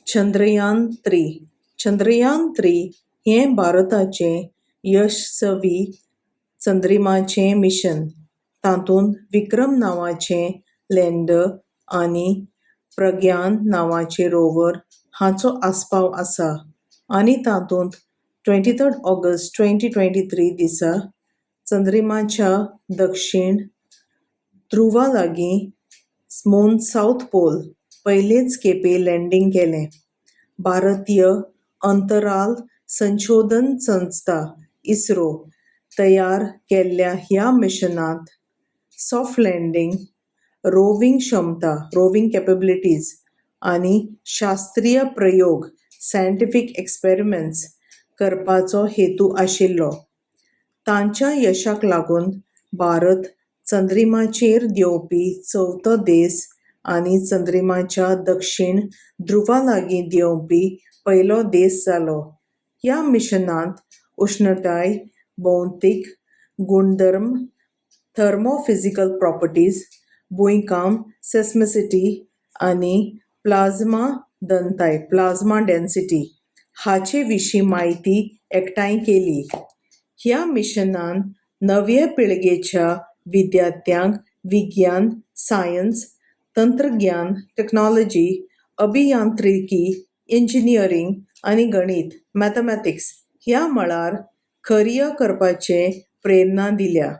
चंद्रयान 3. चंद्रयान 3 हें भारताचें यशस्वी चंद्रिमाचें मिशन. तातूंत विक्रम नांवाचें लँडर आनी प्रज्ञान नांवाचें रोवर हांचो आस्पाव आसा आनी तातूंत 23rd August 2023 दिसा चंद्रिमाच्या दक्षीण ध्रुवा लागीं, मून सावथ पोल, पयलेच खेपे लँडींग केलें. भारतीय अंतराळ संशोधन संस्था, इस्रो, तयार केल्ल्या ह्या मिशनांत सॉफ्ट लँडींग, रोविंग क्षमता, रोविंग कॅपेबिलिटीज, आनी शास्त्रीय प्रयोग, सायंटिफीक एक्सपेरिमेंट्स, करपाचो हेतू आशिल्लो. तांच्या यशाक लागून भारत चंद्रिमाचेर देंवपी चवथो देस आनी चंद्रिमाच्या दक्षीण ध्रुवा लागीं देंवपी पयलो देस जालो. ह्या मिशनांत उश्णताय, भौतीक गुणधर्म, थर्मोफिजिकल प्रॉपर्टीज, भुंयकांप, सेस्मिसिटी, आनी प्लाझ्मा घनताय, प्लाझ्मा डेन्सिटी, हाचे विशीं म्हायती एकठांय केली. ह्या मिशनान नव्या पिळगेच्या विद्यार्थ्यांक विज्ञान, सायन्स, तंत्रज्ञान, टॅक्नोलॉजी, अभियांत्रिकी, इंजिनियरींग आनी गणीत, मॅथमॅटिक्स, ह्या मळार करियर करपाचे प्रेरणा दिल्या.